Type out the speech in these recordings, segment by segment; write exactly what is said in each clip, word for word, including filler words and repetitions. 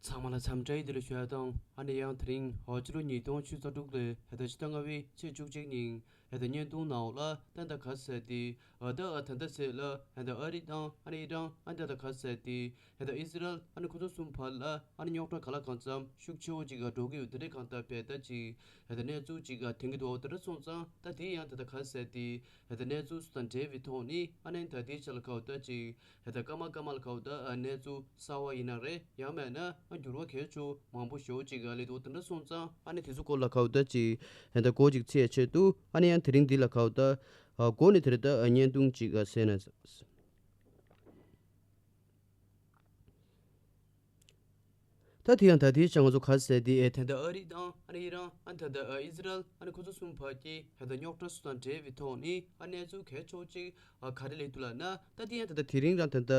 ཚང་མ་ལ་འཚམས་འདྲི་བདེ་ལེགས་ཞུ་ཡ་དང་ཨ་ནི་ཡང་དེ་རིང་ཕྱི་ལོ་ཉིས་སྟོང་ཉི་ཤུ་རྩ་དྲུག་ལོའི་ད་ཕྱི་ཟླ་ལྔ་པའི་ཚེས་བཅུ་གཅིག་ཉིན་ད་བརྙན་ཐུང་ནང་ལ་ད་ད་ག་ཟེར་ཏེ་ད་ད་ད་ཟེར་ལ་ད་ཨ་རི་དང་ཨ་ནི་ཨི་རན་ཨ་ད་ད་ག་ཟེར་ཏེ་ད་ཨི་སི་རལ་ཨ་ནི་ཁོ་ཚོ་གསུམ་བར་ལ་ཨ་ནི་རྙོག་དྲ་ག་ལ་གང་འཚམ་ཤུགས་ཆེ་བོ་ཅིག་འགྲོ་གི་ཡོད། དེ་འདྲའི་གང་ལྟར་བས་ད་ཅིག་ད་གནས་ཚུལ་ཅིག་ཐོན་གྱི་འདུག་དེ་འདྲ་སོང་ཙང་ད་དེ་ཡང་ད་ད་ག་ཟེར་ཏེ་ད་གནས་ཚུལ་སུ་དང་འབྲེལ་བའི་ཐོག་ནས་ཨ་ནི་ད་དེའི་ཆ་ལ་ག་བ་ད་ཅིག་ད་ལྟ་སྐར་མ་སྐར་མ་ལ་ག་བ་ད་གནས་ཚུལ་གསར་བ་ཡིན་ན་རེད། ཡང་མེད་ན་འགྱུར་བ་གལ་ཆེ་མང་པོ་ཞེ་པོ་ཅིག་སླེབས་འདུག་དེ་འདྲ་སོང་ཙང་ཨ་ནི་དེ་ཚོ་སྐོར་ལ་ག་བ་ད་ཅིག་ད་ལྟ་སྐོར་ཅིག་ཚེས་ཆེད་དུ་ཨ་ནི་ཡང་དེ་རིང་འདི་ལ་ག་བ་ད་སྐོར་ནས་དེ་རེད་ད་བརྙན་ཐུང་ཅིག་གསན་ན། ད་དེ་ཡང་ད་དེའི་ཆ་ང་ཚོ་ག་ཟེར་དེ་ཨེ་ད་ལྟ་ཨ་རི་དང་ཨ་ནི་ཨི་རན་ཨ་ནི་ད་ལྟ་ཨི་སི་རལ་ཨ་ནི་ཁོ་ཚོ་གསུམ་བར་གྱི་ད་ལྟ་རྙོག་དྲ་སོགས་དང་འབྲེལ་བའི་ཐོག་ནས་ཨ་གནས་ཚུལ་གལ་ཆེ་བོ་ཅིག་ག་རེ་སླེབས་འདུག་ལབ་ན། ད་དེ་ཡང་ད་ལྟ་དེ་རིང་རང་ད་ལྟ་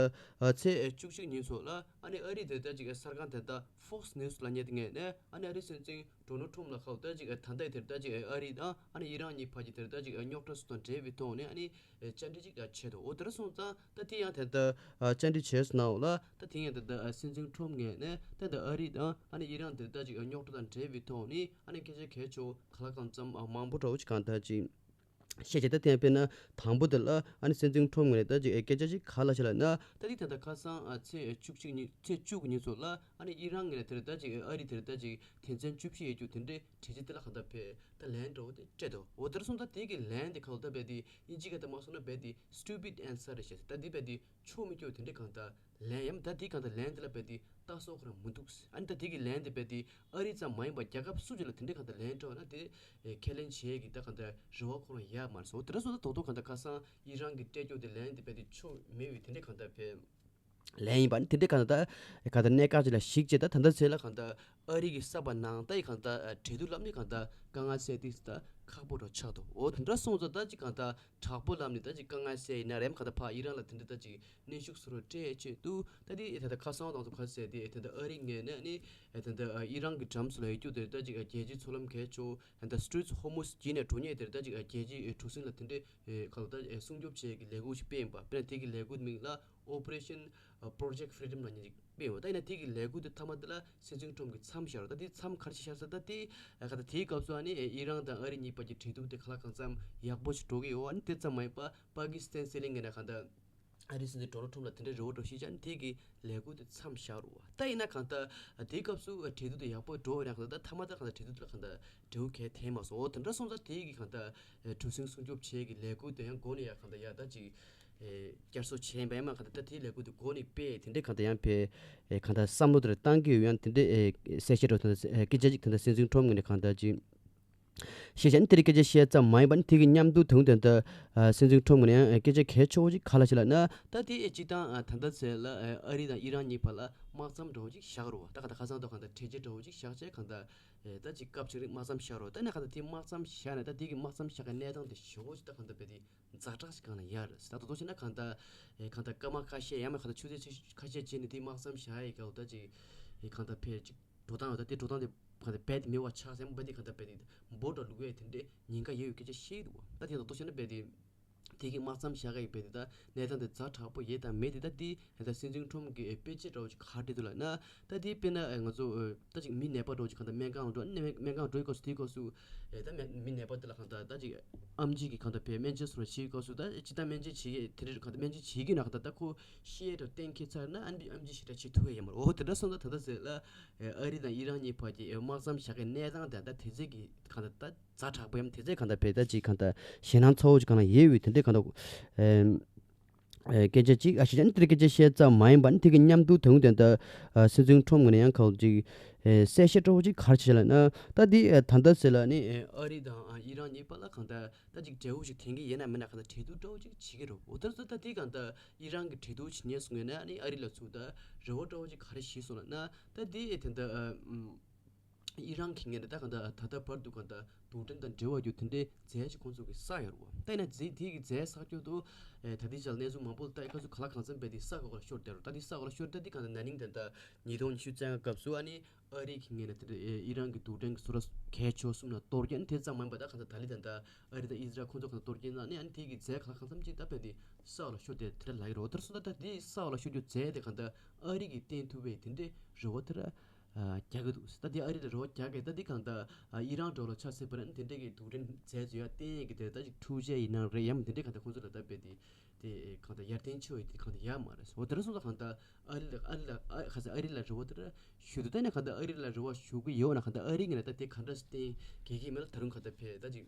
ཚེས་བཅུ་གཅིག་ཉིན་ཚོ་ལ་ཨ་ནི་ཨ་རི་ད་ལྟ་ཅིག་གསར་ཁང་ད་ལྟ་Fox News་ལབ་མཁན་དེ་ངོས་ནས་ཨ་ནི་ཨ་རི་སྲིད་འཛིན་Donald Trump་ལ་ག་བ་ད་ཅིག་ད་ལྟ་དེ་ད་ཅིག་ཨ་རི་དང་ཨ་ནི་ཨི་རན་གཉིས་བར་གྱི་དེ་ད་ཅིག་རྙོག་དྲ་སོགས་དང་འབྲེལ་བའི་ཐོག་ནས་ཨ་ནི་བཅར་འདྲི་ཅིག་བྱས་འདུག་འོ་དེ་འདྲ་སོང་ཙང་ད་དེ་ཡང་ད་ལྟ་བཅར་འདྲི་བྱས་སོང་ན་འོ་ལ་ད་དེ་ཡང་ད་ལྟ་སྲིད་འཛིན་Trump་ངོས་ནས་ད་ལྟ་ཨ་རི་དང་ཨ་ནི་ཨི་རན་དེ་ད་ཅིག་རྙོག་དྲ་དང་འབྲེལ་བའི་ཐོག་ནས་ཨ་ནི་སྐད་ཆ་གལ་ཆེ་བོ་ག་ལ་གང་འཚམ་མང་པོ་འདྲ་བོ་ཅིག་གང་ལྟར་ཅིག་བཤད་བྱས། ད་དེ་ཡང་དཔེར་ན་དང་པོ་དེ་ལ་ཨ་ནི་སྲིད་འཛིན་Trump་ངོས་ནས་ད་ཅིག་སྐད་ཆ་ཅིག་ག་ལབ་ཤག་ལབ་ན། ད་དེ་ད་ལྟ་ཁ་སང་ཚེས་བཅུ་གཅིག་ཉིན་ཚེས་བཅུ་གི་ཉིན་ཚོ་ལ་ཨ་ནི་ཨི་རན་ངོས་ནས་དེ་རེད་ད་ཅིག་ཨ་རི་དེ་རེད་ད་ཅིག་དོན་ཚན་བཅུ་བཞི་ཡོད་རྒྱུ་དེ་འདྲའི་གྲོས་ཆོད་དེ་ལ་གང་ལྟར་བས་ད་ལན་འདྲ་བོ་དེ་སྤྲད་འདུག་འོ་དེར་སོང་ད་དེ་གི་ལན་དེ་གང་ལྟར་བས་དེ་དབྱིན་ཇི་སྐད་དུ་མ་སོང་ན་བས་དེ་stupid answer་རེད་ཤག་ད་དེ་བས་དེ་ཆོ་མི་སྐྱོ་དེ་འདྲའི་གང་ལྟར་ལན་ཡང་ད་དེ་གང་ལྟར་ལན་དེ་ལ་བས་དེ་ལྟ་སོགས་ཁོ་རང་མི་འདུག་ཨ་ནི་ད་དེ་གི་ལན་དེ་བས་དེ་ཨ་རི་ཙམ་མ་ཡིན་པ་རྒྱལ་ཁབ་སུ་ཅིག་ལ་དེ་འདྲའི་གང་ལྟར་ལན་སྤྲད་པ་ན་དེ་ཁས་ལེན་བྱེད་ཀྱི་ད་གང་ལྟར་རེ་བ་ཁོ་རང་ཡོད་མ་རེད་སོ། དེ་འདྲ་སོང་ད་དོག་དོག་གང་ལྟར་ཁ་སང་ཨི་རན་གི་སྤྲད་སྐྱོ་དེ་ལན་དེ་བས་དེ་ཆོ་མེད་པའི་དེ་འདྲའི་གང་ལྟར་བས། ལན་ཡིན་པ་ནི་དེ་འདྲའི་གང་ལྟར་ད་གང་ལྟར་གནད་འགག་ཅིག་ལ་གཞིགས་བྱས་ད་ད་ལྟ་ཚེ་ལ་གང་ལྟར་ཨ་རི་གི་གསར་པ་ནང་ད་ཡི་གང་ལྟར་གྲོས་བསྡུར་ལམ་ནས་གང་ལྟར་དཀའ་ངལ་སེལ་ཏིག་ད་ཁག་པོ་རུ་ཆགས་འདུག་འོ་དེ་འདྲ་སོང་ཙང་ད་ཅིག་གང་ལྟར་དྲག་པོ་ལམ་ནས་ད་ཅིག་དཀའ་ངལ་སེལ་ཡིན་ན་རེམ་གང་ལྟར་ཕ་ཨི་རན་ལ་དེ་འདྲ་ད་ཅིག་གནོན་ཤུགས་སུ་རུ་སྤྲད་ཆེད་དུ་ད་དེ་ད་ལྟ་ཁ་སང་དང་དུ་ག་ཟེར་དེ་ད་ལྟ་ཨ་རི་ངོས་ནས་ནི་ད་ལྟ་ཨི་རན་གི་འགྲམ་སུ་ལ་ཡོད་རྒྱུ་དེ་ད་ཅིག་རྒྱལ་སྤྱིའི་མཚོ་ལམ་གལ་ཆེ་ད་ལྟ་Straits of Hormuz་བརྒྱུད་ནས་འགྲོ་མཁན་དེ་ད་ཅིག་རྒྱལ་སྤྱིའི་གྲུ་གཟིངས་ལ་དེ་འདྲའི་གང་ལ་ད་སྲུང་སྐྱོབ་བྱེད་ཀྱི་ལས་འགུལ་ཞིག་སྤེལ་ཡིན་པ། དཔེར་ན་དེ་གི་ལས་འགུལ་མིང་ལ་Operation Project Freedom་ལ་ཉིན་ཅིག་སྤེལ་ཡོད། ད་ཡིན་ན་དེ་གི་ལས་འགུལ་དེ་མཐའ་མ་དེ་ལ་སྲིད་འཛིན་ཁྲོམ་གྱི་མཚམས་བཞག་རོགས། ད་དེ་མཚམས་ག་རེ་ཞིག་བཞག་ས་ད་དེ་ག་ད་དེའི་སྐབས་སུ་ཨ་ནི་ཨི་རན་དང་ཨ་རི་གཉིས་བར་གྱི་འབྲེལ་གཏུག་དེ་ག་ལ་གང་འཚམ་ཡག་པོ་ཞིག་འགྲོ་གི་ཡོད། ཨ་ནི་དེ་ཙམ་མ་ཡིན་པ་པ་ཀི་སི་ཐན་སྲིད་གླིང་ངོས་ནས་གང་ལྟར་ཨ་རི་སྲིད་འཛིན་ཌོ་ནལ་ཁྲོམ་ལ་དེ་འདྲའི་རེ་བ་འདྲ་བོ་ཞིག་བྱས་ནས་དེ་གི་ལས་འགུལ་དེ་མཚམས་བཞག་རོགས། ད་ཡིན་ན་གང་ལྟར་དེའི་སྐབས་སུ་འབྲེལ་གཏུག་དེ་ཡག་པོ་འགྲོ་བའི་རང་གང་ལྟར་ད་མཐའ་མ་ད་གང་ལྟར་འབྲེལ་གཏུག་དེ་ལ་གང་ལྟར་འབྲེལ་བ་གལ་ཐེབས་མ་སོང་། འོ་དེ་འདྲ་སོང་ཙང་དེ་གི་གང་ལྟར་གྲུ་གཟིངས་སྲུང་སྐྱོབ་བྱེད་ཀྱི་ལས་འགུལ་དེ་ཡང་འགོ་ནས་ཡང་གང་ལྟར་ཡག་ད་ཅིག་བསྐྱར་གསོ་བྱས་པ་ཡིན་མ་གང་ལྟར་ད་དེའི་ལས་འགུལ་དེ་འགོ་ནས་སྤེལ་དེ་འདྲའི་གང་ལྟར་ཡང་སྤེལ་གང་ལྟར་བསམ་བློ་དེ་བཏང་གི་ཡོད། ཡང་དེ་འདྲའི་གསལ་བཤད་འདྲ་བོ་དེ་འདྲ་སྐད་ཆ་ཅིག་དེ་འདྲ་སྲིད་འཛིན་ཁྲོམ་ངོས་ནས་གང་ལྟར་ཅིག་བཤད་བྱས་ནས་དེ་རིང་སྐད་ཆ་བཤད་ཙམ་མ་ཡིན་པ་ནི་དེ་གི་མཉམ་དུ་དུང་དེ་འདྲ་སྲིད་འཛིན་ཁྲོམ་ངོས་ནས་ཡང་སྐད་ཆ་གལ་ཆེ་བོ་ཅིག་ག་ལ་ཞིག་ལབ་ན། ད་དེ་སྤྱིར་བཏང་ད་ལྟ་ཚེ་ལ་ཨ་རི་དང་ཨི་རན་གཉིས་བར་ལ་དམག་མཚམས་འདྲ་བོ་ཅིག་བཞག་རོགས། ད་ག་ད་ཁ་སང་ད་གང་ལྟར་གྲོས་ཆོད་འདྲ་བོ་ཅིག་བཞག་བྱས་གང་ལྟར་ད་ཅིག་སྐབས་ཅིག་རིང་དམག་མཚམས་བཞག་རོགས། ད་ནས་གང་ལྟར་དེ་དམག་མཚམས་བཞག་ནས་ད་དེ་གི་དམག་མཚམས་བཞག་གི་གནས་སྟངས་དེ་ཞེ་བོ་ཅིག་ད་གང་ལྟར་བས་དེ་ཛ་དྲག་ཅིག་གང་ལ་ཡར་ད་དོ་དོ་བྱས་ན་གང་ལྟར་གང་ལྟར་སྐར་མ་ཁ་ཤས་ཡང་མིན་གང་ལྟར་ཆུ་ཚོད་ཁ་ཤས་རྗེས་ནས་དེ་དམག་མཚམས་བཞག་ཡི་ག་འོ་ད་ཅིག་གང་ལྟར་ཕལ་ཅིག་འགྲོ་སྟངས་ཡོད། ད་དེ་འགྲོ་སྟངས་དེ་གང་ལྟར་རྦད་དེ་མེད་པ་ཆགས་ཟེར་མོ་རྦད་དེ་གང་ལྟར་རྦད་དེ་འབོ་འདྲ་ལུག་ཡས་དེ་འདྲས་ཉེན་ཁ་ཡོད་ཡོད་སྐད་ཆ་བཤད་ཀྱི་འདུག་བ། ད་དེ་ད་དོ་བྱས་ན་རྦད་དེ་དེ་གི་དམག་མཚམས་བཞག་ག་ཡི་རྦད་དེ་ད་གནས་སྟངས་དེ་ཛ་དྲག་པོ་ཡོད་དང་མེད་དེ་ད་དེ་ད་སྲིད་འཛིན་ཁྲོམ་གྱི་དཔེ་ཆ་འདྲ་བོ་ཅིག་ག་རེ་འདུག་ལབ་ན། ད་དེ་དཔེར་ན་ང་ཚོ་ད་ཅིག་མི་ནད་པ་འདྲ་བོ་ཅིག་གང་ལྟར་སྨན་ཁང་ལ་འགྲོ་ནས་སྨན་ཁང་འགྲོ་ཡི་སྐབས་སུ་དེའི་སྐབས་སུ་ད་མི་ནད་པ་དེ་ལ་གང་ལྟར་ད་ཅིག་ཨེམ་ཆི་གི་གང་ལྟར་བས་སྨན་བཅོས་སོགས་བྱེད་ཡི་སྐབས་སུ་ད་ཅི་ད་སྨན་བཅོས་བྱེད་ཀྱི་དེ་རེད་གང་ལྟར་སྨན་བཅོས་བྱེད་ཀྱི་ན་གང་ལྟར་ད་ཁོ་ཤི་ཡས་འདྲ་གཏན་འཁེལ་ཚར་ན་ཨ་ནི་ཨེམ་ཆི་ཞིག་འདྲ་བྱེད་ཐུབ་ཡས་ཡོད་མ་རེད། འོ་དེ་འདྲ་སོང་ད་ད་ལྟ་ཟེར་ལ་ཨ་རི་དང་ཨི་རན་གཉིས་བར་གྱི་དམག་མཚམས་བཞག་གི་གནས་སྟངས་དེ་ད་དེ་ཚོད་ཀྱི་གང་ལྟར་ད་ཛ་དྲག་པོ་ཡང་དེ་ཚོད་གང་ལྟར་བས་ད་ཅིག་གང་ལྟར་ཞེད་སྣང་ཚ་བོ་ཅིག་གང་ལ་ཡོད་ཡོད་དེ་འདྲས་གང་ལྟར་སྐད་ཆ་གཅིག་ཨ་ཤི་ཅན་དེར་སྐད་ཆ་བཤད་ཙམ་མ་ཡིན་པ་ནི་དེ་གི་མཉམ་དུ་དོན་དོན་ད་སྲིད་འཛིན་ཁྲོམ་ངོས་ནས་ཡང་གང་ཅིག་གསལ་བཤད་སྤྲོ་བོ་ཅིག་ག་རེ་བྱས་ལབ་ན། ད་འདི་ད་ལྟ་ཟེར་ལ་ནི་ཨ་རི་དང་ཨི་རན་གཉིས་བར་ལ་གང་ལྟར་ད་ཅིག་འབྲས་བུ་ཞིག་ཐོན་གི་ཡིན་ན་མིན་ན་གང་ལྟར་གྲོས་བསྡུར་སྤྲོ་བོ་ཅིག་བྱེད་ཀྱི་རེད། འོ་ད་ད་འདི་གང་ལྟར་ཨི་རན་གྱི་གྲོས་བསྡུར་བྱེད་མཁན་ཚོ་ངོས་ནས་ཨ་ནི་ཨ་རི་ལ་ཚུར་ད་རེ་བ་སྤྲོ་བོ་ཅིག་ག་རེ་བྱས་སོང་ལབ་ན། ད་འདི་ད་ལྟ་ཨ། ཨི་རན་གྱི་ངོས་ནས་ད་གང་ལྟར་ད་ལྟ་བར་དུ་གང་ལྟར་རྡུལ་ཕྲན་དང་འབྲེལ་བ་ཡོད་དེ་འདྲའི་རྫས་ཅིག་ཁོང་ཚོ་གིས་བསགས་ཡོད་རེད་བ། ད་ཡིན་ན་རྫས་དེ་གི་རྫས་བསགས་རྒྱུ་དུ་ད་ལྟའི་ཆར་གནས་ཚུལ་མང་པོ་ལ་ལྟ་ཡི་སྐབས་སུ་ག་ལ་གང་འཚམ་རྦད་དེ་ས་གོ་ལ་ཤོར་བསྡད་རེད། ད་དེ་ས་གོ་ལ་ཤོར་ད་དེ་གང་ལྟར་ན་ནིང་ད་ལྟ་ཉིས་སྟོང་ཉི་ཤུ་རྩ་ལྔ་སྐབས་སུ་ཨ་ནི་ཨ་རི་གི་ངོས་ནས་དེ་ཨི་རན་གྱི་རྡུལ་ཕྲན་གྱི་སོ་ར་གལ་ཆེ་བ་གསུམ་ལ་གཏོར་རྒྱུ་ཨ་ནི་དེ་ཙམ་མ་ཡིན་པ་ད་གང་ལྟར་ད་ལི་དང་ཨི་སི་རལ་ཁོང་ཚོ་གང་ལྟར་གཏོར་རྒྱུ་ན་ཨ་ནི་ཨ་ནི་དེ་གི་རྫས་ག་ལ་གང་འཚམ་ཅིག་ད་རྦད་དེ་ས་གོ་ལ་ཤོར་བསྡད་དེ་འདྲ་ལབ་ཀྱི་རེད་བ། དེར་སོང་ད་ད་དེ་ས་གོ་ལ་ཤོར་རྒྱུ་རྫས་དེ་གང་ལྟར་ཨ་རི་གིས་བཏོན་ཐུབ་པའི་དེ་འདྲའི་རེ་བ་དེ་ར། རྒྱག་གི་འདུག་ད་དེ་ཨ་རི་ལ་རེ་བ་རྒྱག་གི། ད་དེ་གང་ལྟར་ཨི་རན་འདྲ་བོ་ལ་ཆ་མཚོན་པ་ན་དེ་འདྲས་ཀྱི་རྡུལ་ཕྲན་རྫས་ཚོ་ཡར་བསྟན་ཡས་ཀྱི་དེ་ད་ཅིག་འཕྲུལ་ཆས་ཡིན་ན་རེད། ཡང་མིན་དེ་འདྲས་གང་ལྟར་ཁོང་ཚོ་ལ་ད་དཔེ་དེ་དེ་གང་ལྟར་ཡར་བརྟན་ཆེ་བ་ཡོད་དེ་གང་ལྟར་ཡོད་མ་རེད། འོ་དེ་འདྲ་སོང་ཙང་གང་ལྟར་ཨ་རི་ལ་ཨ་རི་ལ་ཨ་ཁ་ས་ཨ་རི་ལ་རེ་བ་དེ་འདྲ་ཞུ་འདུག་ད་ནས་གང་ལྟར་ཨ་རི་ལ་རེ་བ་ཞུ་གི་ཡོད་ན་གང་ལྟར་ཨ་རི་ངོས་ནས་ད་དེ་ག་འདྲ་བསྟན་གལ་གི་མེད་ལ། ད་རུང་གང་ལྟར་ཕེ་ད་ཅིག་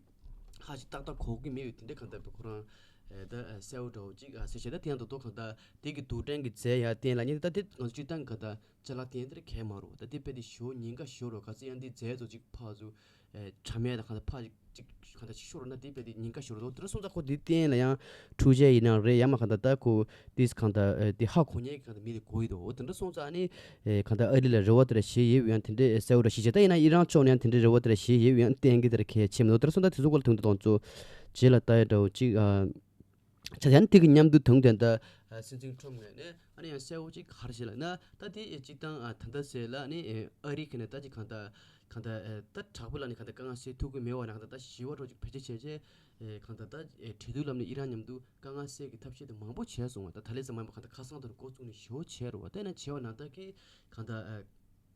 ཧ་ཅིག་ཏག་ཏག་གོ་གི་མེད་ཡོད་དེ་འདྲས་གང་ལྟར་ཕེ་ཁོ་རང་ད་གསལ་བོ་འདྲ་བོ་ཅིག་ཟེར་བྱས། ད་དེ་ཡང་ད་དོ་གང་ལྟར་དེ་གི་རྡུལ་ཕྲན་གྱི་རྫས་ཡར་བསྟན་ལ་ཉེ་ད་དེ་ང་ཚོ་སྤྱིར་བཏང་གི་གང་ལྟར་ཅ་ལག་དེ་འདྲ་གལ་མ་རུང་། ད་དེ་དཔེ་དེ་ཞོ་ཉེན་ཁ་ཞོ་རུ་ག་ཚོད་ཡང་དེ་རྫས་ཚོ་ཅིག་ཕར་ཚུར་ཨེ་གྲ་མེད་དང་གང་ལྟར་ཕར་ཅིག་གང་ལྟར་ཅིག་ཤོར་ན་དེ་དཔེ་དེ་ཉེན་ཁ་ཞོ་རུ་འདུག་དེ་འདྲ་སོང་ཙང་ཁོ་དེ་བསྟན་ལ་ཡང་འཕྲུལ་ཆས་ཡིན་ན་རེད། ཡང་མ་གང་ལྟར་ད་ཁོ་དེས་གང་ལྟར་ཨེ་དེ་ཧ་གོ་མཁན་གང་ལྟར་མི་དེ་གོ་ཡི་འདུག་འོ་དེ་འདྲ་སོང་ཙང་ཨ་ནི་ཨེ་གང་ལྟར་ཨ་རི་ལ་རེ་བ་དེ་འདྲ་བཞེས་ཡོད་ཡང་དེ་འདྲ་གསལ་བོ་ར་ཞིག་བྱས། ད་ཡིན་ན་ཨི་རན་ཕྱོགས་ནས་ཡང་དེ་འདྲ་རེ་བ་དེ་འདྲ་བཞེས་ཡོད་ཡང་གཏན་འཁེལ་དེ་འདྲ་གལ་ཆེ་མི་འདུག་དེ་འདྲ་སོང་ཙང་དེ་ཚོ་སྐོར་ལ་དུང་དུ་གཏོང་ཚོ་རྗེས་ལ་ལྟ་ཡ་འདྲ་བོ་ཅིག་ཨ། ཆ་ཡང་དེ་གི་མཉམ་དུ་དུང་དེ་འདྲ་སྲིད་འཛིན་ཁྲོམ་ངོས་ནས་ཨ་ནི་ཡང་གསལ་བོ་ཅིག་ག་རེ་བྱས་ལབ་ན། ད་དེ་སྤྱིར་བཏང་ཨ་ད་ལྟ་ཟེར་ལ་ཨ་ནི་ཨ་རི་གི་ནས་ད་ཅིག་གང་ལྟར་གང་ལྟར་ཨ་ད་དྲག་པོ་ལ་ནི་གང་ལྟར་དཀའ་ངལ་སེལ་ཐུབ་ཀྱི་མེད་པ་ན་གང་ལྟར་ད་ཞི་བ་འདྲ་བོ་ཅིག་བེད་སྤྱོད་བྱས་བྱས་ཨ་གང་ལྟར་ད་ཨ་འབྲེལ་གཏུག་ལམ་ནས་ཨི་རན་མཉམ་དུ་དཀའ་ངལ་སེལ་གྱི་ཐབས་ཤེས་དེ་མང་པོ་བྱས་སོང་བ། ད་ད་ལས་ཙམ་མ་ཡིན་པ་གང་ལྟར་ཁ་སང་དེར་འགོ་བཙུགས་ནས་ཞི་བ་བྱས་རེད་བ། དེ་ན་བྱས་པ་ན་ད་གི་གང་ལྟར་ཨ་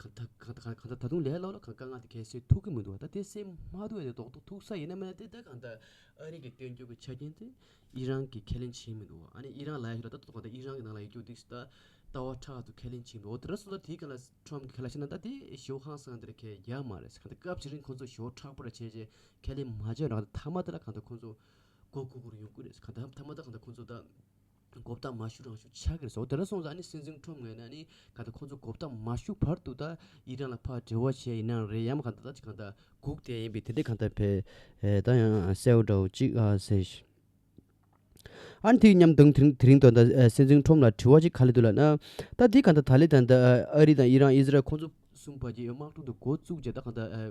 གང་ལྟར་གང་ལྟར་གང་ལྟར་ད་དུང་ལས་སླ་པོ་ལ་གང་དཀའ་ངལ་དེ་གས་སེལ་ཐུབ་ཀྱི་མི་འདུག་ད་དེ་སེལ་མ་ཐུབ་པ་དེ་རྡོག་རྡོག་ཐུག་ས་ཡིན་ན་མིན་ན་དེ་ད་གང་ལྟར་ཨ་རི་གི་སྟོན་རྒྱུ་གི་ཆ་རྐྱེན་དེ་ཨི་རན་གྱིས་ཁས་ལེན་བྱེད་མི་འདུག་ཨ་ནི་ཨི་རན་ལ་ཡ་ཞིག་ལ་ད་ལྟ་གང་ལྟར་ཨི་རན་གྱི་ནང་ལ་ཡོད་རྒྱུ་དེ་ད་ལྟ་བ་ཁྲག་ཏུ་ཁས་ལེན་བྱེད་མི་འདུག་འོ་དེ་འདྲ་སོང་ཙང་དེའི་སྒང་ལ་ཁྲོམ་གྱིས་ཁས་ལེན་བྱས་ན་ད་དེ་ཞི་བ་ཧང་སང་དེ་ར་ཁས་ཡ་མ་རེད། གང་ལྟར་སྐབས་ཅིག་རིང་ཁོང་ཚོ་ཞི་བ་དྲག་པོ་ར་བྱས་རྗེས་ཁས་ལེན་མ་བྱས་ན་མཐའ་མ་དེ་ལ་གང་ལྟར་ཁོང་ཚོ་མགོ་སྒུར་སྒུར་ཡོང་གི་རེད། གང་ལྟར་མཐའ་མ་ད་གང་ལྟར་ཁོང་ཚོ་ད། མགོ་བཏགས་མ་ཞུ་རང་ཞུ་ཆགས་ཀྱི་རེད་ཟེར། འོ་དེ་འདྲ་སོང་ཙང་ཨ་ནི་སྲིད་འཛིན་ཁྲོམ་ངོས་ནས་ཨ་ནི་གང་ལྟར་ཁོང་ཚོ་མགོ་བཏགས་མ་ཞུ་བར་དུ་ད་ཨི་རན་ལ་ཕར་འབྲེལ་བ་བྱས་ཡིན་ན་རེད། ཡང་མ་གང་ལྟར་ད་ཅིག་གང་ལྟར་སྒུག་བསྡད་ཡིན་པའི་དེ་འདྲའི་གང་ལྟར་བས་ཨེ་ད་ཡང་གསལ་བོ་འདྲ་བོ་ཅིག་ཨ་ཟེར། ཨ་ནི་དེ་མཉམ་དུ་དེ་རིང་དེ་རིང་དུ་ད་ཨེ་སྲིད་འཛིན་ཁྲོམ་ལ་དྲི་བ་ཅིག་ག་རེ་འདུག་ལབ་ན། ད་དེ་གང་ལྟར་ད་ལི་ད་ལྟ་ཨ་རི་དང་ཨི་རན་ཨི་ཟི་རལ་ཁོང་ཚོ་གསུམ་བར་གྱི་དམག་འཁྲུག་འདི་འགོ་བཙུགས་རྗེས་ད་གང་ལྟར་ཨེ་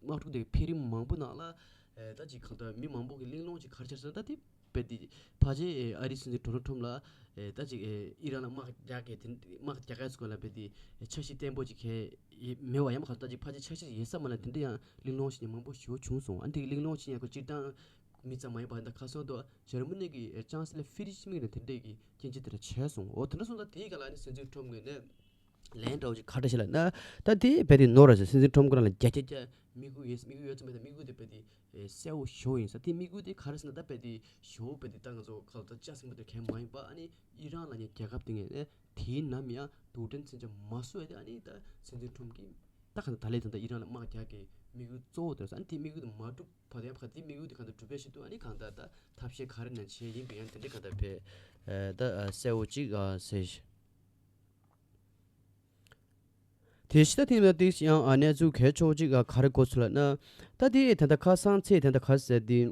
དམག་འཁྲུག་འདི་འཕེལ་རིམ་མང་པོ་ནང་ལ་ཨེ་ད་ཅིག་གང་ལྟར་མི་མང་པོ་གི་གླེང་སློང་ཅིག་ག་རེ་བྱས་ཟེར་ན། ད་དེ་དཔེ་དེ་ཕལ་ཆེར་ཨ་རིའི་སྲིད་འཛིན་ཌོ་ནལ་ཊམ་ལ་ཨེ་ད་ཅིག་ཨེ་ཨི་རན་ལ་དམག་རྒྱག་གི་དེ་དམག་རྒྱག་གི་སྐོར་ལ་དཔེ་དེ་འཆར་གཞི་བརྟན་པོ་ཅིག་གས་མེད་པ་ཡང་མ་ག་ད་ཅིག་ཕལ་ཆེར་འཆར་གཞི་ཡོད་ས་མ་ལ་དེ་འདྲ་ཡང་གླེང་སློང་བྱེད་མཁན་མང་པོ་ཞེ་པོ་བྱུང་སོང་། ཨ་ནི་དེ་གླེང་སློང་བྱེད་མཁན་ཁོ་སྤྱིར་བཏང་མི་ཙམ་མ་ཡིན་པ་ད་ཁ་སང་དུ་ཇར་མ་ནི་གི་ཅང་སི་ལར་ཧྥི་རི་ཤི་མིག་ནས་དེ་འདྲས་ཀྱི་སྐྱོན་བརྗོད་དེ་འདྲ་བྱས་སོང་། འོ་དེ་འདྲ་སོང་ཙང་དེའི་སྒང་ལ་ཨ་ནི་སྲིད་འཛིན་ཊམ་ངོས་ནས་ལན་འདྲ་བོ་ཅིག་ག་འདྲ་བྱས་ལབ་ན། ད་དེ་རྦད་དེ་ནོར་ར་ཟེར། སྲིད་འཛིན་ཊམ་ཁོ་རང་ལ་བརྒྱ་ཆ་བརྒྱ་དམིགས་ཡུལ་ཡོད་དམིགས་ཡུལ་ཡོད་ཙམ་པས་ད་དམིགས་ཡུལ་དེ་རྦད་དེ་ཨེ་གསལ་བོ་ཞེ་པོ་ཡིན་ས། དེ་དམིགས་ཡུལ་དེ་ག་རེ་ཟེར་ན་ད་རྦད་དེ་ཞེ་པོ་རྦད་དེ་ད་ང་ཚོ་ཁ་ལོ་ད་ལྕགས་སྲིན་པོ་དེ་གས་མ་ཡིན་པ། ཨ་ནི་ཨི་རན་ལབ་མཁན་རྒྱལ་ཁབ་དེ་ངས་ནས་དེའི་ནམ་ཡང་རྡུལ་ཕྲན་མཚོན་ཆ་མ་བཟོ་ཡ་དེ་ཨ་ནི་ད་སྲིད་འཛིན་ཊམ་གྱིས་ད་ག་ད་ད་ལས་ད་ད་ཨི་རན་ལ་དམག་རྒྱག་གི་དམིགས་ཡུལ་གཙོ་བོ་དེ་རེད་ཟེར། ཨ་ནི་དེ་དམིགས་ཡུལ་དེ་མ་འགྲུབ་བར་དུ་ཡང་ཕར་དེ་དམིགས་ཡུལ་དེ་གང་ལྟར་འགྲུབ་པའི་ཆེད་དུ་ཨ་ནི་གང་ལྟར་ད་ཐབས་ཤེས་ག་རེ་ནས་བྱས་ཡིན་པའི་ཡང་དེ་འདྲའི་གང་ལྟར་བས་ཨ་ད་ཨ་གསལ་བོ་ཅིག་ཨ་ཟེར། དེ་ཕྱི་ད་ཐེངས་ལ་ཏིག་ཡང་ཨ་གནས་ཚུལ་གལ་ཆེ་བོ་ཅིག་ཨ་ག་རེ་གོ་ཚུལ་ལབ་ན། ད་དེ་ད་ལྟ་ཁ་སང་ཚེས་ད་ལྟ་ག་ཟེར་དེ།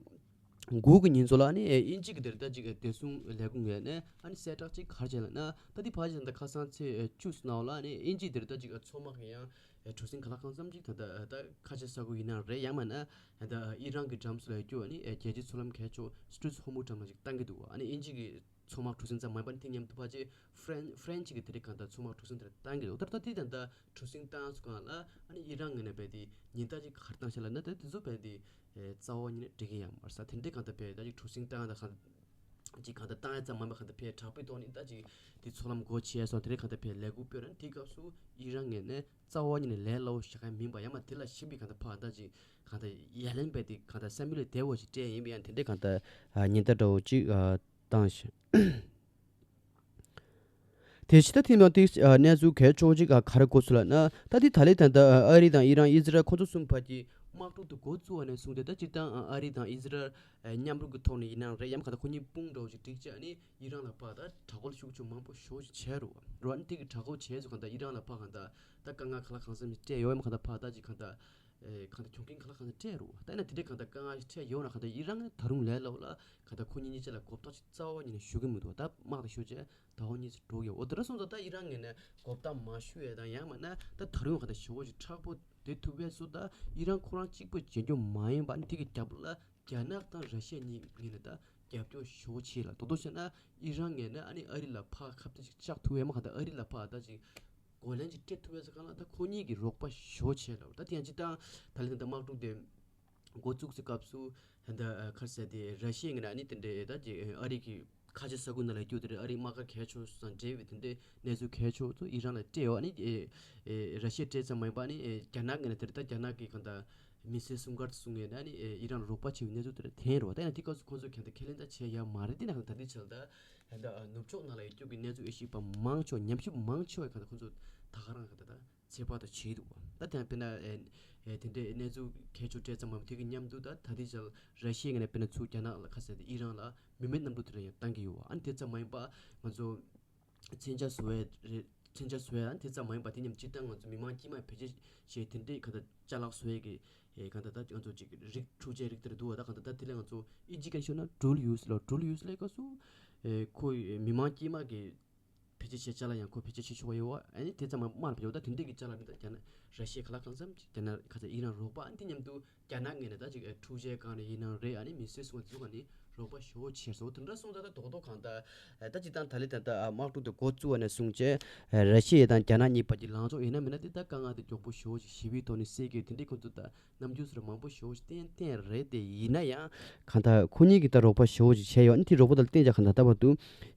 དགུ་གི་ཉིན་ཚོ་ལ་ཨ་ནི་དབྱིན་ཇི་གི་དེར་ད་ཅིག་བདེ་སྲུང་ལས་ཁུངས་ངོས་ནས་ཨ་ནི་གསལ་བསྒྲགས་ཅིག་ག་རེ་བྱས་ལབ་ན། ད་དེ་ཕལ་ཆེར་ད་ཁ་སང་ཚེས་བཅུ་ཙམ་ནང་ལ་ཨ་ནི་དབྱིན་ཇི་དེར་ད་ཅིག་མཚོ་དམག་གི་ཡང་གྲུ་གཟིངས་ག་ལ་གང་འཚམ་ཅིག་ད་ད་ད་ཁ་ཆེ་ས་ཁུལ་ཡིན་ན་རེད། ཡང་མིན་ན་ད་ཨི་རན་གྱི་འགྲམ་ཚོ་ལ་ཡོད་རྒྱུ་ཨ་ནི་རྒྱལ་སྤྱིའི་མཚོ་ལམ་གལ་ཆེ་སི་ཊྲེཊ་ཧོར་མུ་འགྲམ་ལ་ཅིག་བཏང་གི་འདུག་ཨ་ནི་དབྱིན་ཇི་གི་མཚོ་དམག་གྲུ་གཟིངས་ཙམ་མ་ཡིན་པ་ནི་དེ་མཉམ་དུ་ཕལ་ཆེར་ཧྥ་རན་ཧྥ་རན་ཆི་གི་དེ་རིང་གང་ལྟར་མཚོ་དམག་གྲུ་གཟིངས་དེ་རེ་བཏང་གི་འདུག་ད་ད་དེ་ད་ད་གྲུ་གཟིངས་བཏང་སུ་གང་ལ་ཨ་ནི་ཨི་རན་ངོས་ནས་རྦད་དེ་ཉེན་བརྡ་ཅིག་ག་རེ་བཏང་ཤག་ལབ་ན། ད་དེ་ཚོ་རྦད་དེ་ཨེ་རྩ་བ་ཉིད་ནས་འགྲིག་གི་ཡོད་མ་རེད་ས། དེ་འདྲའི་གང་ལྟར་བས་ད་ཅིག་གྲུ་གཟིངས་བཏང་ད་གང་ཅིག་གང་ལྟར་བཏང་ཡ་ཙམ་མ་ཡིན་པ་གང་ལྟར་བས་དྲག་པོའི་ཐོག་ནས་ད་ཅིག་དེ་མཚོ་ལམ་སྒོ་ཕྱེ་ཡ་སོགས་དེ་འདྲའི་གང་ལྟར་བས་ལས་འགུལ་སྤེལ་རན། དེའི་སྐབས་སུ་ཨི་རན་ངོས་ནས་རྩ་བ་ཉིད་ནས་ལས་སླ་བོ་ཞིག་གང་མིན་པ་ཡང་མ་དེ་ལ་གཞིགས་པའི་གང་ལྟར་ཕར་ད་ཅིག་གང་ལྟར་ཡ་ལན་རྦད་དེ་གང་ལྟར་བསམ་ཡུལ་ལས་བདེ་བོ་ཞིག་སྤྲད་ཡིན་པ་ཡང་དེ་འདྲའི་གང་ལྟར་ཉེན་བརྡ་འདྲ་བོ་ཅིག་བཏང་ཞིང་། དེ་ཕྱི་ད་ཐེངས་མ་ཏིག་གནས་ཚུལ་གལ་ཆེ་བོ་ཅིག་ག་རེ་གོ་ཚུལ་ལབ་ན། ད་དེ་ད་ལས་ད་ལྟ་ཨ་རི་དང་ཨི་རན་ཨི་ཟི་རལ་ཁོ་ཚོ་གསུམ་བར་གྱི་དམག་འཁྲུག་དེ་འགོ་བཙུགས་པ་ནས་བཟུང་སྟེ་ད་སྤྱིར་བཏང་ཨ་རི་དང་ཨི་ཟི་རལ་མཉམ་རུབ་ཀྱི་ཐོག་ནས་ཡིན་ན་རེད། ཡང་མ་ག་ད་ཁོ་གཉིས་དཔུང་འདྲ་བོ་ཅིག་བསྒྲིགས་བྱས་ཨ་ནི་ཨི་རན་ལ་ཕར་ད་དྲག་རྒོལ་ཤུགས་ཆེ་མང་པོ་ཞེ་པོ་ཅིག་བྱས་རེད་བ། རེད་བ། ཨ་ནི་དེ་གི་དྲག་རྒོལ་བྱས་ཚུལ་གང་ལྟར་ཨི་རན་ལ་ཕར་གང་ལྟར་ད་དཀའ་ངལ་ག་ལ་གང་འཚམ་ཞིག་སྤྲད་ཡོད། ཡང་མ་ག་ད་ཕར་ད་ཅིག་གང་ལྟར་ཨེ་གང་ལྟར་གྱོང་གུན་ག་ལ་གང་ལྟར་སྤྲད་རེད་བ། ད་ཡིན་ན་དེ་འདྲའི་གང་ལྟར་དཀའ་ངལ་ཞིག་འཕྲད་ཡོད་ན་གང་ལྟར་ཨི་རན་ད་རུང་ལས་སླ་བོ་ལ་གང་ལྟར་ཁོ་གཉིས་གཉིས་ཆ་ལ་མགོ་བཏགས་ཅིག་རྩ་བ་ཉིད་ནས་ཞུ་གི་མི་འདུག་ད་དམག་དེ་ཞུ་བྱས་ཟླ་བ་གཉིས་ཙམ་འགྲོ་གི་ཡོད། འོ་དེ་འདྲ་སོང་ཙང་ད་ཨི་རན་ངོས་ནས་མགོ་བཏགས་མ་ཞུ་ཡས་དང་ཡང་མིན་ན་ད་ད་རུང་གང་ལྟར་ཞེ་པོ་ཅིག་མཁྲེགས་པོ་བསྡད་ཐུབ་པས་སུ་ད་ཨི་རན་ཁོ་རང་གཅིག་པོས་བྱེད་རྒྱུ་མ་ཡིན་པ་ནི་དེ་གི་རྒྱབ་ལ་རྒྱ་ནག་དང་ར་ཤི་ཡ་གཉིས་ངོས་ནས་ད་རྒྱབ་སྐྱོར་ཞེ་པོ་བྱེད་ལ། རྡོག་རྡོག་བཤད་ན་ཨི་རན་ངོས་ནས་ཨ་ནི་ཨ་རི་ལ་ཕར་ཁ་གཏད་ཅིག་བཅག་ཐུབ་ཡས་མ་གང་ལྟར་ཨ་རི་ལ་ཕར་ད་ཅིག་གོ་ལན་ཅིག་སྤྲད་ཐུབ་ཡས་ཟེར་གང་ལ་ད་ཁོ་གཉིས་ཀྱིས་རོགས་པ་ཞེ་པོ་བྱེད་ལ། ད་དེ་ཡང་སྤྱིར་བཏང་ད་ལན་ད་དམག་འཁྲུག་དེ་འགོ་བཙུགས་སའི་སྐབས་སུ་ད་ཁར་ཟེར་དེ་ར་ཤི་ཡ་ངོས་ནས་ཨ་ནི་དེ་འདྲའི་ད་ཅིག་ཨ་རི་གི་ ཁ་ཆེ་ས་ཁུལ་ནང་ལ་སྐྱོད་དེ་རེད། ཨ་རིའི་དམག་སྒར་གལ་ཆེ་ཤོས་དང་འབྲེལ་བའི་དེ་འདྲའི་གནས་ཚུལ་གལ་ཆེ་ཤོས་ཚོ་ཨི་རན་ལ་སྤྲད་ཡོད། ཨ་ནི་ཨེ་ཨེ་ར་ཤི་ཡས་སྤྲད་ཙམ་མ་ཡིན་པ། ཨ་ནི་ཨེ་རྒྱ་ནག་གིས་ནི་དེ་རེད། ད་རྒྱ་ནག་གི་གང་ལྟར་མི་སེར་སུམ་མཁར་སོང་ངས་ནི་ཨ་ནི་ཨེ་ཨི་རན་རོགས་པ་བྱེད་པའི་གནས་ཚུལ་དེ་འདྲ་ཐོན་ཡོད་རེད་བ། ད་ཡང་དེ་སྐབས་སུ་ཁོང་ཚོས་གང་ལྟར་ཁས་ལེན་ད་བྱས་ཡོད་མ་རེད། དེ་ནས་ད་ལྟའི་ཆར་ད་ཨ་ནུབ་ཕྱོགས་ནང་ལ་ཡ་སྐྱོད་ཀྱི་གནས་ཚུལ་ཨེ་ཤེས་པ་མང་ཆེ་བ། ཉམས་ཞིབ་མང་ཆེ་བ་གང་ལྟར་ཁོང་ཚོ་ད་ག་རང་གང་ལྟར་ད་ཚོད་དཔག་ད་བྱས་འདུག་བ། ད་དེ་ཡང་དཔེར་ན་ཨེ་ཨེ་དེ་འདྲའི་གནས་ཚུལ་གལ་ཆེ་ཤོས་སྤྲད་ཙམ་མ་ཡིན་པ། དེ་གི་མཉམ་དུ་ད་ད་ལྟའི་ཆར་ར་ཤི་ཡའི་ངོས་ནས་དཔེར་ན་ཚུར་རྒྱ་ནག་ལ་ཁ་གསལ་ཏེ་ཨི་རན་ལ་མི་མེད་གནམ་གྲུ་དེ་འདྲ་ཡང་བཏང་གི་ཡོད་བ། ཨ་ནི་དེ་ཙམ་མ་ཡིན་པ་ང་ཚོ་མཚོན་ཆ་བཟོ་ཡས་རེད། མཚོན་ཆ་བཟོ་ཡས། ཨ་ནི་དེ་ཙམ་མ་ཡིན་པ་དེ་མཉམ་སྤྱིར་བཏང་ང་ཚོ་མི་མང་དཀྱུས་མ་བེད་སྤྱོད་བྱེད་དེ་འདྲའི་གང་ལྟར་ཅ་ལག་བཟོ་ཡས་ཀྱི་ཨེ་གང་ལྟར་ད་ང་ཚོ་ཅིག་རིགས་འཕྲུལ་ཆས་རིགས་དེ་འདྲ་འདུག་བ། ད་གང་ལྟར་ད་དེ་ལ་ང་ཚོ་ཨིན་ཇི་སྐད་ཤོད་ན་drill use ལ། drill use ལ་སྐབས་སུ་ཨེ་ཁོ་ཡི་མི་མང་དཀྱུས་མ་གི་བེད་སྤྱོད་བྱེད་ཆ་ལ་ཡང་ཁོ་བེད་སྤྱོད་བྱེད་ཆོག་ཡོད་བ། ཨ་ནི་དེ་ཙམ་མ་མ་ལ་བེད་སྤྱོད། ད་དེ་འདྲའི་གི་ཅ་ལག་རིགས་ད་རྒྱ་ནག་ར་ཤི་ཡ་ག་ལ་གང་འཚམ་ཅིག་རྒྱ་ནག་ཁ་ཚ་ཨི་རན་རོགས་པ། ཨ་ནི་དེ་མཉམ་དུ་རྒྱ་ནག་ངོས་ནས་ད་ཅིག་ཨེ་འཕྲུལ་ཆས་གང་རེད་ཡིན་ནའང་རེད། ཨ་ནི་མི་སེར་སོགས་ཚོ་ག་ནི་རོགས་པ་ཞེ་པོ་བྱས་སོང་། དེ་འདྲ་སོང་ཙང་ད་རྡོག་རྡོག་གང་ལྟར་ཨ་ད་སྤྱིར་བཏང་ད་ལི་ད་ལྟ་ཨ་དམག་འཁྲུག་དེ་འགོ་བཙུགས་པ་ནས་བཟུང་བྱས་ཨ་ར་ཤི་ཡ་དང་རྒྱ་ནག་གཉིས་བར་གྱི་ལངས་ཕྱོགས་ཡིན་ན་མིན་ན་དེ་ད་དཀའ་ངལ་དེ་མགྱོགས་པོ་ཞེ་པོ་ཞིག་ཞི་བའི་ཐོག་ནས་སེལ་གྱི་དེ་འདྲའི་ཁོང་ཚོ་ད་རྣམ་འགྱུར་སོགས་མང་པོ་ཞེ་པོ་ཞིག་བསྟན་བསྟན་རེད། དེ་ཡིན་ན་ཡང་གང་ལྟར་ཁོ་གཉིས་ཀྱིས་ད་རོགས་པ་ཞེ་པོ་ཞིག་བྱས་ཡོད། ཨ་ནི་དེ་རོགས་པ་དང་བསྟན་ཅག་གང་ལྟར་ད་བར་དུ་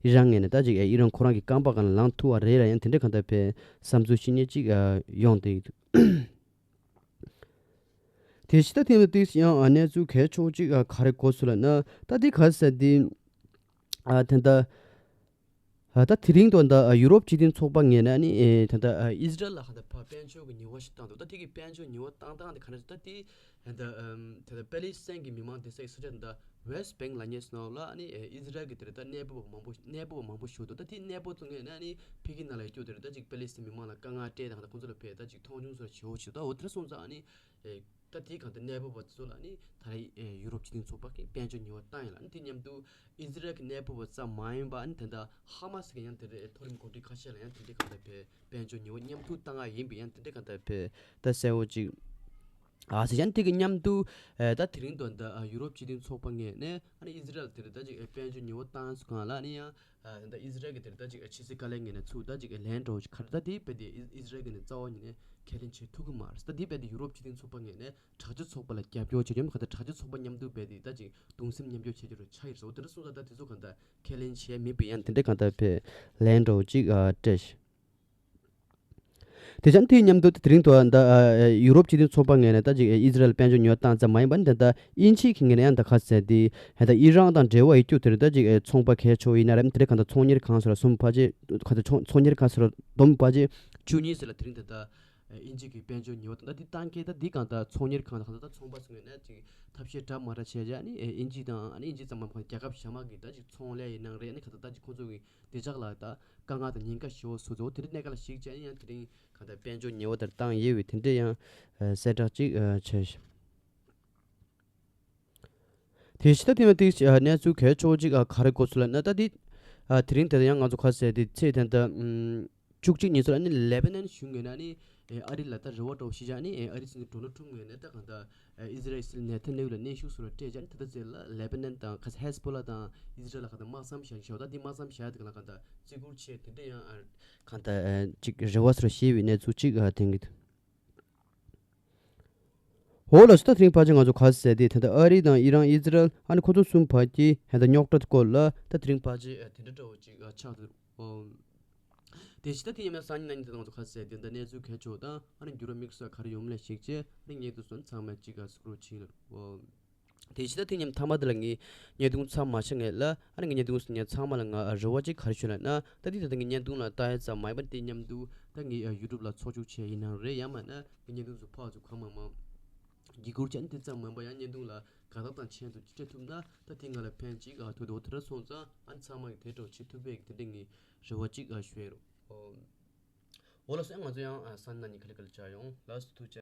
ཨི་རན་ངོས་ནས་ད་ཅིག་ཨེ་ཨི་རན་ཁོ་རང་གི་རྐང་པ་སྒང་ལ་ལངས་ཐུབ་པ་རེད་ལ། ཡང་དེ་འདྲ་གང་ལྟར་བས་བསམ་ཚུལ་བཤད་མཁན་ཅིག་ཨ་ཡོང་བསྡད་ཀྱི་འདུག་དེ་ཕྱི་ད་ཐེངས་ལ་ཏིག་ཡང་ཨ་གནས་ཚུལ་གལ་ཆེ་ཤོས་ཅིག་ཨ་ག་རེ་གོ་སོང་ལབ་ན། ད་དེ་ག་ཟེར་དེ་ཨ་ད་ལྟ་ཨ་ད་དེ་རིང་དུ་ད་ཨ་ཡུ་རོབ་སྤྱི་མཐུན་ཚོགས་པ་ངོས་ནས་ནི་ཨེ་ད་ལྟ་ཨ་ཨི་ཟི་རལ་ལ་ཧ་ད་ཕར་དཔལ་འབྱོར་གྱི་ཉེས་པ་ཞིག་བཏང་འདུག་ད་དེ་གི་དཔལ་འབྱོར་ཉེས་པ་བཏང་སྟངས་དེ་ག་འདྲ་ཞིག་ད་དེ་ད་ད་ད་པེ་ལི་སི་ཐན་གྱི་མི་མང་དེ་ས་ཡི་ས་ཆ་ད་ད་West Bank ལབ་མཁན་ནང་ལ་ཨ་ནི་ཨེ་ཨི་ཟི་རལ་གྱི་དེར་ད་གནས་སྤོ་བ་མང་པོ་གནས་སྤོ་བ་མང་པོ་ཞིག་འདུག་ད་དེ་གནས་སྤོ་ཚོ་ངོས་ནས་ཨ་ནི་ཕ་གི་ནང་ལ་སྐྱོད་དེར་ད་ཅིག་པེ་ལི་སི་ཐན་མི་མང་ལ་དཀའ་ངལ་སྤྲད་དང་ད་ཁོང་ཚོ་ལ་ཕེ་ད་ཅིག་མཐོང་ཆུང་ཚོ་ལ་ཞེ་པོ་ཞིག་ད་འོ་དེར་སོང་ཙང་ཨ་ནི་ཨེ་ད་དེ་གང་ལྟར་གནས་སྤོ་བ་ཚོ་ལ་ཨ་ནི་ད་རེས་ཨེ་ཡུ་རོབ་སྤྱི་མཐུན་ཚོགས་པ་གིས་དཔལ་འབྱོར་ཉེས་པ་བཏང་ཡིན་ལ། ཨ་ནི་དེ་མཉམ་དུ་ཨི་ཟི་རལ་གྱི་གནས་སྤོ་བ་ཙམ་མ་ཡིན་པ་ཨ་ནི་ད་ད་ཧ་མ་སི་གི་ཡང་དེ་འདྲའི་མཐོ་རིམ་འགོ་ཁྲིད་ཁ་ཤས་ལ་ཡང་དེ་འདྲའི་གང་ལྟར་ཕེ་དཔལ་འབྱོར་ཉེས་པ་མཉམ་དུ་བཏང་ཡ་ཡིན་པའི་ཡང་དེ་འདྲའི་གང་ལྟར་ཕེ་ད་གསལ་བོ་ཅིག་ཨ་ཟེར་ཡང་དེ་གི་མཉམ་དུ་ཨེ་ད་དེ་རིང་དུ་ད་ཨ་ཡུ་རོབ་སྤྱི་མཐུན་ཚོགས་པ་ངོས་ནས་ཨ་ནི་ཨི་ཟི་རལ་དེར་ད་ཅིག་ཨེ་དཔལ་འབྱོར་ཉེས་པ་བཏང་སོང་གང་ལ་ཨ་ནི་ཡང་ཨ་ད་ཨི་ཟི་རལ་གྱི་དེར་ད་ཅིག་ཨེ་ཕྱི་སྲིད་བཀའ་བློན་ངོས་ནས་ཚུར་ད་ཅིག་ཨེ་ལན་འདྲ་བོ་ཅིག་ག་རེ་ད་དེ་རྦད་དེ་ཨི་ཨི་ཟི་རལ་གྱི་ནས་རྩ་བ་ཉིད་ནས་ཁས་ལེན་བྱེད་ཐུབ་ཀྱི་མ་རེད། ད་དེ་རྦད་དེ་ཡུ་རོབ་སྤྱི་མཐུན་ཚོགས་པ་ངོས་ནས་དྲག་སྤྱོད་ཚོགས་པ་ལ་རྒྱབ་སྐྱོར་བྱེད་ཀྱི་ཡོད་མ་ག་ད་དྲག་སྤྱོད་ཚོགས་པ་མཉམ་དུ་རྦད་དེ་ད་ཅིག་གདུང་སེམས་མཉམ་སྐྱོད་བྱེད་ཀྱི་རེད་ཆགས་ཡོད་རེད། འོ་དེ་འདྲ་སོང་ཙང་ད་དེ་ཚོ་གང་ལྟར་ཁས་ལེན་བྱས་མེད་པའི་ཡང་དེ་འདྲའི་གང་ལྟར་བའི་ལན་འདྲ་བོ་ཅིག་ཨ་སྤྲད། དེ་ཙང་དེའི་མཉམ་དུ་དེ་རིང་དུ་ད་ཨ་ཡུ་རོབ་སྤྱི་མཐུན་ཚོགས་པ་ངོས་ནས་ད་ཅིག་ཨི་ཟི་རལ་དཔལ་འབྱོར་ཉོ་སྟངས་ཙམ་མ་ཡིན་པ་ནི་ད་ལྟ་དབྱིན་ཇི་གི་ངོས་ནས་ཡང་ད་ག་ཟེར་དེ་ད་ཨི་རན་དང་འབྲེལ་བ་ཡོད་རྒྱུ་དེར་ད་ཅིག་ཨེ་ཚོང་པ་གལ་ཆེ་བོ་ཡིན་ན་རེད། དེ་རིང་གང་ལྟར་ཚོང་གཉེར་ཁང་སོགས་ལ་སུམ་བར་ཆད་གང་ལྟར་ཚོང་ཚོང་གཉེར་ཁང་སོགས་ལ་བསྡོམས་བར་ཆད་བཅུ་གཉིས་ཟེར་ལ་དེ་རིང་ད་ལྟ་ཨེ་དབྱིན་ཇི་གི་དཔལ་འབྱོར་ཉོ་བ་དང་ད་དེ་བཏང་མཁན་ད་འདི་གང་ལྟར་ཚོང་གཉེར་ཁང་དང་གང་ལྟར་ད་ཚོང་པ་ཚོ་ངོས་ནས་ཅིག་ཐབས་ཤེས་འདྲ་མ་འདྲ་བྱས་བྱས་ཨ་ནི་ཨེ་དབྱིན་ཇི་དང་ཨ་ནི་དབྱིན་ཇི་ཙམ་མ་ཡིན་པར་རྒྱལ་ཁབ་གཞན་མ་གི་ད་ཅིག་ཚོང་ལས་ཡིན་ནའང་རེད། ཨ་ནི་གང་ལྟར་ད་ཅིག་ཁོང་ཚོ་གི་བདེ་འཇགས་ལ་ད་དཀའ་ངལ་དང་ཉེན་ཁ་ཞེ་པོ་བཟོ་ཚོ་དེ་རིང་གནས་སྐབས་ལ་གཞིགས་བྱས་ཡང་དེ་རིང་གང་ལྟར་དཔལ་འབྱོར་ཉེས་པ་དེར་བཏང་ཡོད་པའི་དེ་འདྲའི་ཡང་གསལ་བསྒྲགས་ཅིག་བྱས་ཤིང་། དེ་ཕྱི་ད་དེ་མ་ཏིག་གནས་ཚུལ་གལ་ཆེ་བོ་ཅིག་ག་རེ་གོ་སོང་ལབ་ན། ད་དེ་དེ་རིང་དེ་ཡང་ང་ཚོ་ག་ཟེར་དེ་ཚེས་དེ་འདྲ་བཅུ་གཅིག་ཉིན་ཚོ་ལ་ནི་ལེ་བྷ་ནན་གཞུང་ངོས་ནས་ནི་ཨ་རི་ལ་ད་རེ་བ་འདྲ་བོ་ཞིག་བཞག་ནི་ཨ་རི་སྲིད་འཛིན་ཌོ་ནལ་ཊམ་ངོས་ནས་ད་གང་ལྟར་ཨི་ཟི་རལ་སྲིད་ནེ་ཐན་ཡ་ཧུ་ལ་གནོན་ཤུགས་སོགས་ལ་སྤྲད་བྱས་ནས་ད་ལྟ་ཚེ་ལ་ལེ་བྷ་ནན་དང་ཁ་སང་ཧེ་ཟ་བྷོ་ལ་དང་ཨི་ཟི་རལ་ལ་གང་ལྟར་དམག་མཚམས་བཞག་བཞག་ད་དེ་དམག་མཚམས་བཞག་དེ་ག་ལ་གང་ལྟར་བརྩི་བཀུར་ཆེ་དེ་འདྲ་ཡང་གང་ལྟར་ཅིག་རེ་བ་སོགས་བཞེས་པའི་གནས་ཚུལ་ཅིག་ཐོན་གྱི་འདུག་འོ་ལགས་སོ། ད་དེ་རིང་ཕལ་ཆེར་ང་ཚོ་ག་ཟེར་དེ་ད་ལྟ་ཨ་རི་དང་ཨི་རན་ཨི་ཟི་རལ་ཨ་ནི་ཁོ་ཚོ་གསུམ་བར་གྱི་ད་ལྟ་རྙོག་དྲ་སྐོར་ལ་ད་དེ་རིང་ཕལ་ཆེར་དེ་འདྲ་འདྲ་བོ་ཅིག་ཆགས་འདུག་འོ། དེ་ཕྱི་ད་དེ་ཡིན་ན་སང་ཉིན་གནངས་ཉིན་ད་ང་ཚོ་ག་ཟེར་དེ་འདྲ་གནས་ཚུལ་གལ་ཆེ་བ་དང་ཨ་ནི་འགྱུར་བ་དམིགས་བསལ་ག་རེ་ཡོང་མིན་ལ་གཞིགས་བྱས་ཨ་ནི་ངས་འདུག་སོང་ཚང་མ་གཅིག་ག་སུ་ཀྲོལ་བྱེད་ཀྱི་ཡིན། དེ་ཕྱི་ད་དེ་ཉིན་མཐའ་མ་དེ་ལ་ངས་བརྙན་ཐུང་ཚར་མ་ཆག་ངེས་ལ་ཨ་ནི་ངས་བརྙན་ཐུང་ངས་ཚང་མ་ལ་ང་རེ་བ་གཅིག་ག་རེ་ཞུ་ལབ་ན། ད་དེ་ད་ད་ངས་བརྙན་ཐུང་ལ་ལྟ་ཡ་ཙམ་མ་ཡིན་པ་དེ་མཉམ་དུ་ད་ངས་ཡུ་ཊུབ་ལ་ཚོགས་ཆུང་བྱས་ཡིན་ནའང་རེད། ཡང་མིན་ན་ངས་བརྙན་ཐུང་ཚོ་ཕར་ཚུར་གང་མང་མང་། འགྱིག་སྐུར་ཅན་དེ་ཙམ་མིན་པ་ཡང་བརྙན་ཐུང་ལ་དགའ་རྟགས་དང་མཆན་དུ་སྤྲད་ཐུབ་ན་ད་དེ་ང་ལ་ཕན་ཅིག་ཨ་ཐུག་འདུག་དེ་འདྲ་སོང་ཙང་ཨ་ནི་ཚང་མ་གི་དེ་འདྲ་བྱེད་ཐུབ་པའི་དེ་འདྲ་ངས་རེ་བ་ཅིག་ཨ་ཞུ་ཡ་རོགས། འོ་ལགས་སོ། ང་ཚོ་ཡང་ཨ་སང་ཉིན་གནངས་ཉིན་ག་ལེ་ག་ལེ་བྱ་ཡོང་ལགས་སོ། ཐུགས་རྗེ་ཆེ།